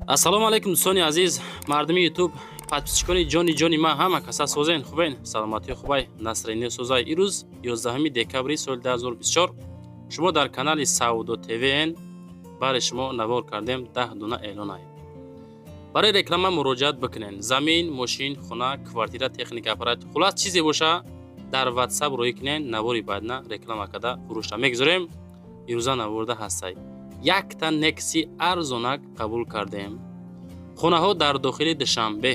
Ассалому алайкум, дӯстони азиз, мардуми Ютуб, подписчикони ҷони ҷони ман, ҳама каса созен, хубен, саломатӣ хубай, настроение созай. Ирӯз 11 декабри соли 2024, шумо дар канали Савдо ТВН. Барои шумо навор кардем 10 дона эълонай. Барои реклама муроҷиат бикунен: замин, мошин, хона, квартира, техника, аппарат, хулас, чизе боша, дар Ватсап роҳӣ кунен. Навори баъдна реклама карда фурӯшта мегузорем. Ирӯза наворда ҳастай якта Некси арзонак қабул кардем. Хонаҳо дар дохили Душанбе,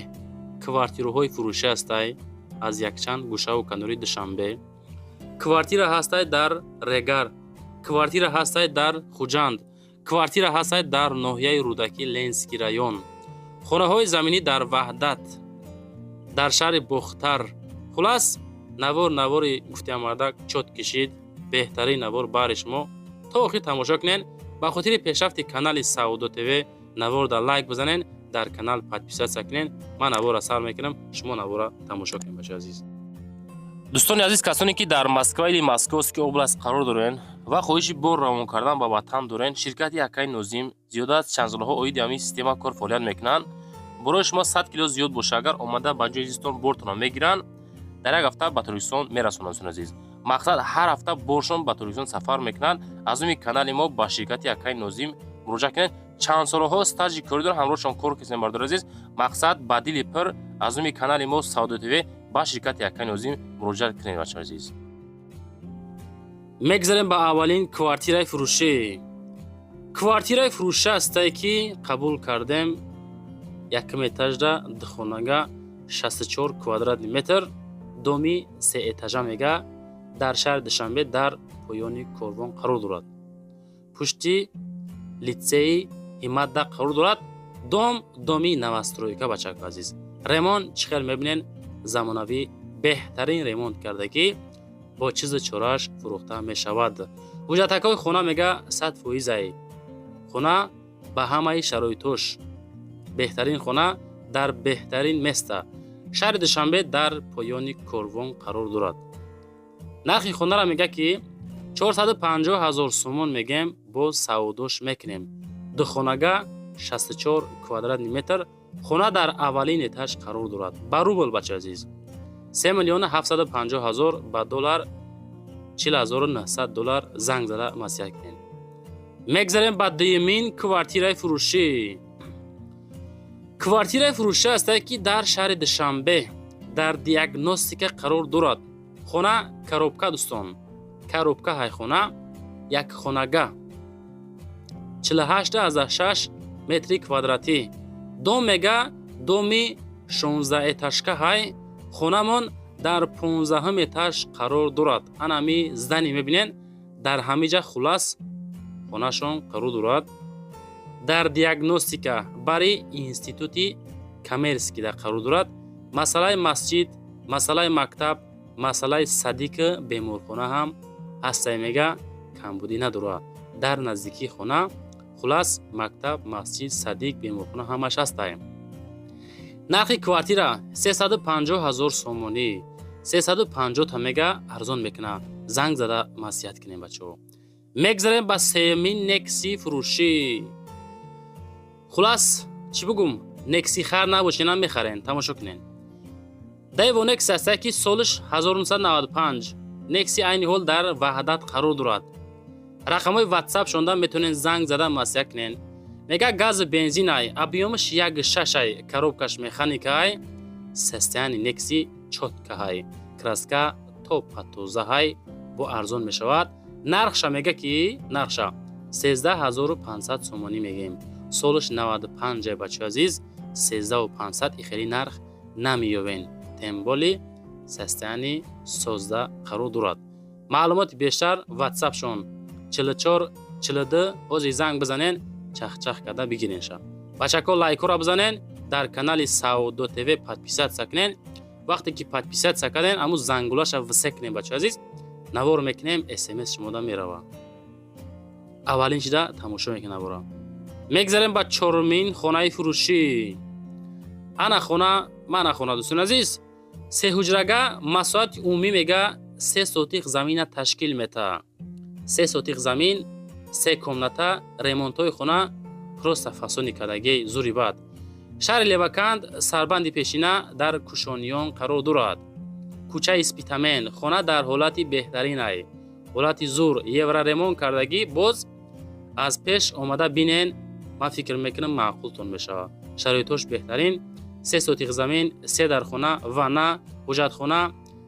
квартираҳои фурӯшӣ ҳастай аз якчанд гӯшаву канори Душанбе. Квартира ҳастай дар Регар, квартира ҳастай дар Хуҷанд, квартира ҳастай дар ноҳияи Рӯдакӣ, Ленинский район, хонаҳои заминӣ дар Ваҳдат, дар шаҳри Бохтар. Хулас, навор, навори гуфтиам мардак чот кишид, беҳтарин навор баҳри шумо. То охир тамошо кунен. Ба хотири пешрафти канали Савдо ТВ наворда лайк бизанен, дар канал подписаться кунен. Ман навора сар мекунам, шумо навора тамошо кунед, бачаи азиз. Дӯстони азиз, касоне ки дар Москва или Московский область қарор дорен ва хоҳиши бор равон кардан ба ватан дорен, ширкати Акаи Нозим зиёда аз чанд солҳо оиди ҳамин система кор фаъолият мекунанд. Борои шумо 100 кило зиёд боша, агар омада ба ҷои зистон бортонро мегиранд, дар як ҳафта ба Тоҷикистон мерасонанд. Дӯстони азиз, мақсад, ҳар ҳафта боршон ба Тоҷикистон сафар мекунанд. Аз номи канали мо ба ширкати Акаи Нозим муроҷиат кунед. Чанд солҳо стажи корӣ доранд, ҳамроҳшон кор кардем. Бардори азиз, мақсад, ба дили пир аз номи канали мо Савдо ТВ ба ширкати Акаи Нозим муроҷиат кунед, бачаҳои азиз. Мегзарем ба аввалин квартираи фурӯшӣ. Квартираи фурӯшӣ ҳастае, ки қабул кардем, якум этажда, духонага, 64 квадратный метр, доми сеэтажа мега, дар шаҳри Душанбе, дар поёни корвон қарор дорад, пушти литсеи Ҳиматда қарор дорад. Дом, доми новостройка, бачако азиз. Ремонт чӣ хел мебинен, замонавӣ, беҳтарин ремонт кардагӣ, бо чизу чорааш фурӯхта мешавад. Ҳуҷҷатакҳои хона мега 100 фоизай. Хона ба ҳамаи шароитош, беҳтарин хона дар беҳтарин место, шаҳри Душанбе, дар поёни корвон қарор дорад. Нархи хонаро мега, ки 450 ҳазор сомон мегем, боз савдош мекунем. Духонага, 64 квадратный метр, хона дар аввалин этаж қарор дорад. Ба рубл, бача азиз, 3 миллиону 750 ҳазор, ба доллар 40 900 доллар. Занг зада маслиҳат кунем. Мегзарем ба дуюмин квартираи фурӯшӣ. Квартираи фурӯшӣ ҳастае, ки дар шаҳри Душанбе, дар Диагностика қарор дорад. Хона коробка, дӯстон, коробка ҳай. Хона якхонага, 48,6 метри квадратӣ. Дом мега, доми 16 этажка ҳай. Хонамон дар 15-ум этаж қарор дорад. Анами здание мебинен, дар ҳамиҷа, хулас, хонашон қарор дорад. Дар Диагностика, бари институти коммерческий да қарор дорад. Масъалаи масҷид, масъалаи мактаб, масъалаи садик, беморхона ҳам ҳастай мега, камбудӣ надорад. Дар наздикии хона, хулас, мактаб, масҷид, садик, беморхона ҳамаш ҳастай. Нархи квартира 350 ҳазор сомонӣ, 350 та мега, арзон мекунад. Занг зада маслиҳат кунем, бачаҳо. Мегзарем ба сеюмин Некси фурӯшӣ. Хулас, чӣ бугум, Некси хар набошед, мехарен. Тамошо кунен. Дэво Некси ҳастае, ки солиш 1995. Некси айни ҳол дар Ваҳдат қарор дорад. Рақамҳои Ватсап шонда метавонед занг зада маслиҳат кунен. Мега, газу бензинай, объёмаш 1,6-ай, коробкаш механикай, состояние Некси чёткаҳай, краска топа тозаҳай, бо арзон мешавад. Нархша мега, ки нархша 13 500 сомонӣ мегем. Солаш 95, бачаи азиз, 13 500 и хеле нарх намеёбен. Тем более состояние созда қарор дорад. Маълумоти бештар Ватсапшон 44 42. Ҳозир занг бизанен, чахчах карда бигиренша. Бачако, лайкҳоро бизанен, дар канали Савдо ТВ подписаться кунен. Вақте ки подписаться карден, аму зангулаша все кунен, бачаи азиз. Навор мекунем, СМС шумода мерава, аввалин шида тамошо мекунем навора. Мегзарем ба чорумин хонаи фурӯшӣ. Ана хона, мана хона, дӯстони азиз, сеҳуҷрага, масоҳати умумӣ мега 3 сотих замина ташкил метаҳад. 3 сотих замин, се комната, ремонтҳои хона Просто фасони кардагӣ, зури бад. Шаҳри Леваканд, сарбанди пешина, дар Кушониён қарор дорад, кӯчаи Спитамен. Хона дар ҳолати беҳтаринай, ҳолати зур, евроремонт кардагӣ. Боз аз пеш омада бинен, ман фикр мекунам, маъқултон мешавад. Шароитҳош беҳтарин: 3 сотих замин, се дархона, ванна, ҳуҷатхона,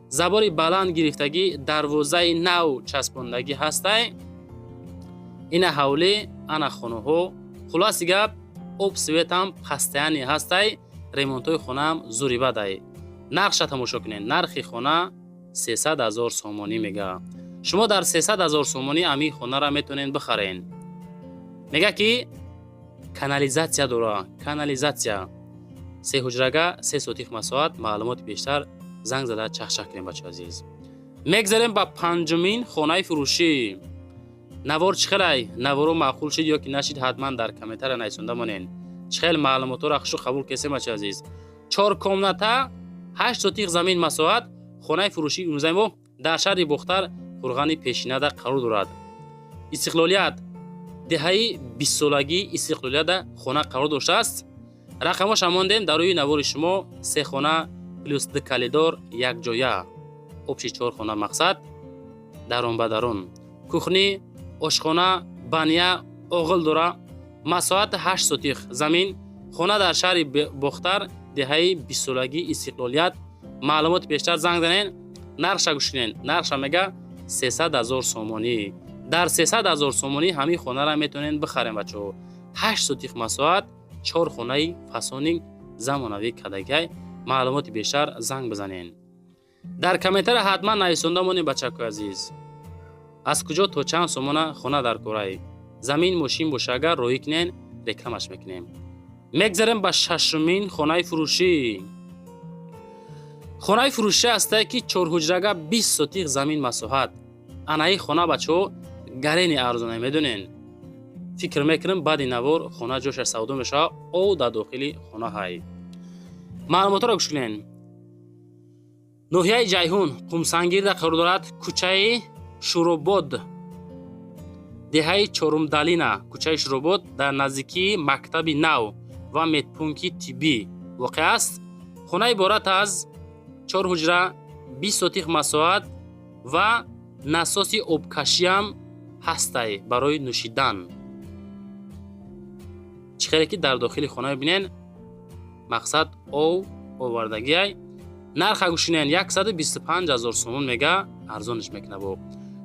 забори баланд гирифтагӣ, дарвозаи нав часпондагӣ ҳастай. Ина ҳавлӣ, ана хонаҳо. Хулоси гап, об, свет ам постоянный ҳастай, ремонтҳои хонаам зури бадай. Нархша тамошо кунед. Нархи хона 300 000 сомонӣ мега. Шумо дар 300 000 сомонӣ ҳамин хонаро метавонед бихарен. Мега, ки канализация дора, канализация. Се ҳуҷрага, 3 сотих масоҳат. Маълумоти бештар занг зада чахчах кунем, бачаи азиз. Мегзарем ба панҷумин хонаи фурӯшӣ. Навор чӣ хелай? Наворо маъқул шид ё ки нашид, ҳатман дар комментария нависонда монен. Чӣ хел маълумотҳоро хушу қабул кесем, бачаи азиз. Чор комната, 8 сотих замин масоҳат. Хонаи фурӯшии имрӯзаи мо дар шаҳри Бохтар, Қурғани пешинада қарор дорад. Истиқлолият, деҳаи бистсолагии Истиқлолията хона қарор доштааст. Рақамоша мондем дар рӯи навори шумо. Се хона плюс ду коридор якҷоя, общий чор хона. Мақсад, дарун ба дарун кухня, ошхона, баня, оғил дора. Масоҳати 8 сотих замин. Хона дар шаҳри Бохтар, деҳаи бистсолагии Истиқлолият. Маълумоти бештар занг занен. Нархша гӯш кунен. Нархша мега 300 000 сомонӣ. Дар 300 000 сомонӣ ҳамин хонаро метавонед бихарем, бачаҳо. 8 сотих масоҳат, чор хонаи фасони замонавӣ кардагиай. Маълумоти бештар занг бизанен. Дар комментария ҳатман нависонда монед, бачакои азиз, аз куҷо то чанд сомона хона дар корай. Замин, мошин боша, агар роҳӣ кунен, рекламаш мекунем. Мегзарем ба шашумин хонаи фурӯшӣ. Хонаи фурӯшӣ ҳастае, ки чорҳуҷрага, 20 сотих замин масоҳат. Анаи хона, бачаҳо, гарени арзона, медонен. Фикр мекунам, баъди навор хона ҷоша савдо мешавад. Ов дар дохили хона ҳай. Маълумотҳоро гӯш кунен. Ноҳияи Ҷайҳун, Қумсангирда қарор дорад, кӯчаи Шӯробод, деҳаи Чорумдалина. Кӯчаи Шӯробод, дар наздикии мактаби нав ва медпункти тиббӣ воқеъ аст. Хона иборат аз чор ҳуҷра, 20 сотих масоҳат ва насоси обкашиам ҳастай барои нӯшидан. Чӣ хеле ки дар дохили хона мебинен, мақсад, ов овардагиай. Нарха гӯшинен: 125 ҳазор сомон мега, арзонш мекуна. Бо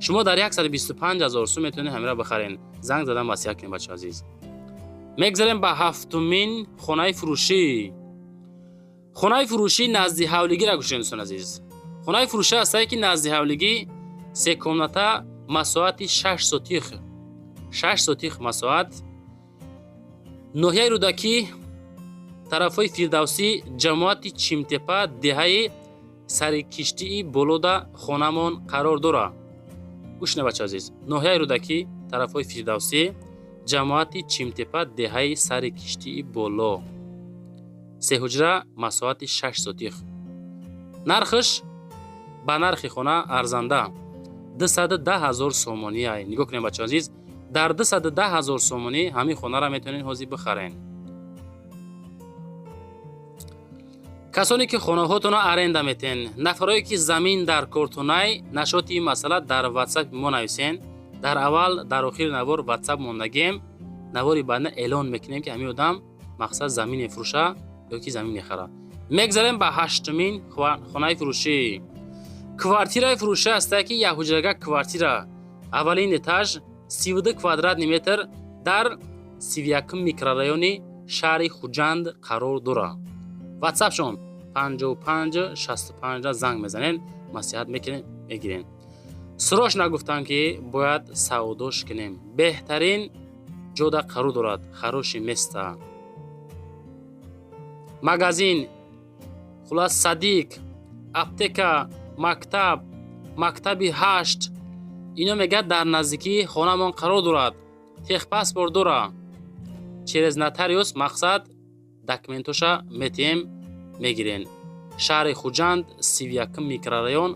шумо дар 125 ҳазор сум метавонед ҳамира бихарен. Занг задан васият кунед, бача азиз. Мегзарем ба ҳафтумин хонаи фурӯшӣ. Хонаи фурӯшӣ назди ҳавлигира гӯшинен, дӯстон азиз. Хонаи фурӯшӣ ҳастае, ки назди ҳавлигӣ, се комната, масоҳати 6 сотих, 6 сотих масоҳат. Ноҳияи Рӯдакӣ, тарафҳои Фирдавсӣ, ҷамоати Чимтепа, деҳаи Сарикиштии болода хонамон қарор дорад. Гӯш кунед, бача азиз: ноҳияи Рӯдакӣ, тарафҳои Фирдавсӣ, ҷамоати Чимтепа, деҳаи Сари Киштии Боло. Се ҳуҷра, масоҳати 6 сотих. Нархаш ба нархи хона арзанда, 210 000 сомонӣ. Ай, нигоҳ кунед, бача азиз, дар 210 000 сомонӣ ҳамин хонаро метавонед ҳозир бихарен. Касоне ки хонаҳотонро аренда метен, нафарое ки замин дар кортунай, нашоти ин масъала дар Ватсапи мо нависен. Дар аввал, дар охири навор Ватсап мондагием. Навори баъдна эълон мекунем, ки ҳамин одам, мақсад, замин мефурӯша ё ки замин мехара. Мегзарем ба ҳаштумин хонаи фурӯшӣ. Квартираи фурӯшӣ ҳастае, ки якҳуҷрага квартира, аввалин этаж, 32 квадратный метр, дар 31-м микрорайони шаҳри Хуҷанд қарор дорад. Ватсапшон 55 65, занг мезанен, маслиҳат мекунем, мегирем. Срочно гуфтанд, ки бояд савдош кунем. Беҳтарин ҷода қарор дорад, хороший место, магазин, хулас, садик, аптека, мактаб, мактаби ҳашт. Ино мегӯяд, дар наздикии хонамон қарор дорад. Техпаспорт дора, через нотариус, мақсад, документоша метиҳем, мегирен. Шаҳри Хуҷанд, 31-м микрорайон.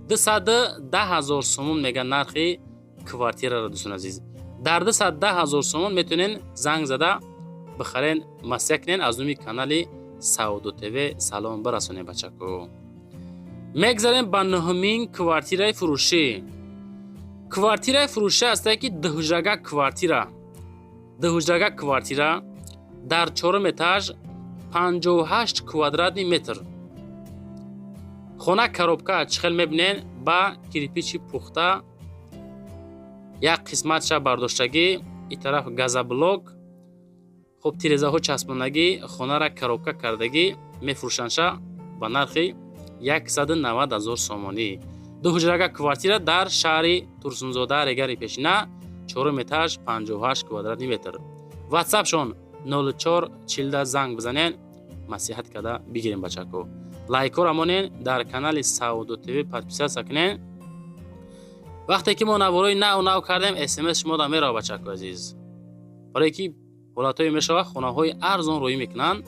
210 000 сомон мега нархи квартираро. Дӯстон азиз, дар 210 000 сомон метавонен занг зада. Бихарен, маслиҳат кунен, аз номи канали Савдо ТВ салом бирасонем, бачако. Мегзарем ба нуҳумин квартираи фурӯшӣ. Квартираи фурӯшӣ ҳастае, ки дуҳуҷрага квартира, дуҳуҷрага квартира дар чорум этаж, 58 квадратный метр. Хона коробка, чӣ хел мебинен, ба кирпичи пухта, як қисматша бардоштагӣ, и тараф газоблок. Хуб, тирезаҳо часпондагӣ, хонара коробка кардагӣ, мефурӯшандша ба нархи 190 000 сомонӣ. Дуҳуҷрага квартира дар шаҳри Турсунзода, Регари пешина, чорум этаж, 58 квадратный метр. Ватсапшон 04 40, занг бизанен, маслиҳат карда бигирем, бачако. Лайкора монен, дар канали Савдо ТВ подписаться кунен. Вақте ки мо наворои нав нав кардем, СМС шумо да мерава, бачако азиз. Барое ки ҳолатҳое мешава, хонаҳои арзон роӣ мекунанд,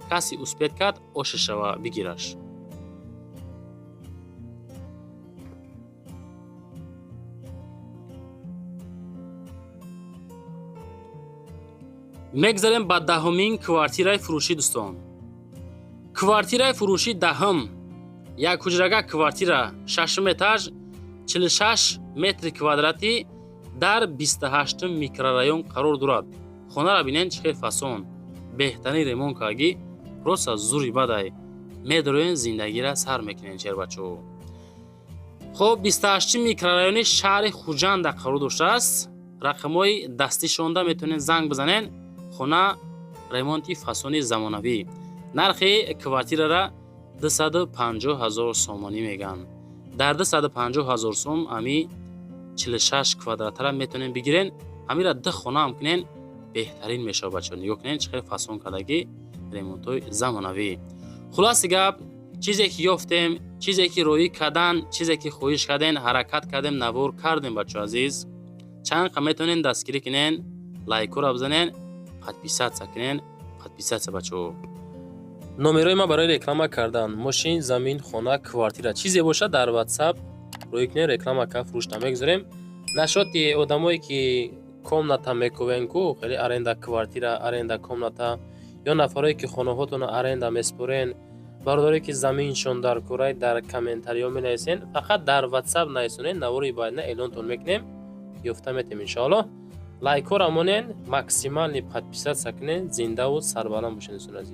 каси успеть кард, оша шава бигираш. Мегзарем ба даҳумин квартираи фурӯшӣ, дӯстон. Квартираи фурӯшӣ даҳум, як ҳуҷрага квартира, шашум этаж, 46 метри квадратӣ, дар 28-ум микрорайон қарор дорад. Хонара бинен, чӣ хел фасон, беҳтарин ремонт кардагӣ, просто зури бадай. Медроен, зиндагира сар мекунен, чербачо. Хоб, 28-ум микрорайони шаҳри Хуҷанда қарор доштааст. Рақамҳои дастишонда метавонед занг бизанен. Хона ремонти фасони замонавӣ. Нархи квартирара 250 ҳазор сомонӣ мегӯянд. Дар 250 ҳазор сом ами 46 квадратара метавонем бигирен. Ҳамира ду хона ҳам кунен, беҳтарин мешавад, бачаҳо. Нигоҳ кунен, чӣ хел фасон кардагӣ, ремонтҳои замонавӣ. Хулоси гап, чизе ки ёфтем, чизе ки роӣ кардан, чизе ки хоҳиш кардем, ҳаракат кардем, навор кардем, бачаҳо азиз. Чанд қа метавонен дастгирӣ кунен, лайкҳоро бизанен, подписаться кунен, подписаться, бачаҳо. Номерои ман барои реклама кардан мошин, замин, хона, квартира, чизе бошад, дар Ватсап рӯй кунед, реклама ка фурӯш намегузорем. Нашоти одамое ки комната мекувен ку, хеле аренда квартира, аренда комната, ё нафарое ки хонаҳотонро аренда меспорен, бародарое ки заминшон дар курай, дар комментариҳо менависен. Фақат дар Ватсап нависонед, навори баъдина эълонтон мекунем, ёфта метем, иншоаллоҳ. Лайкҳоро монен, максимальный подписаться кунед. Зиндаву сарбаланд бошед, дӯстони азиз.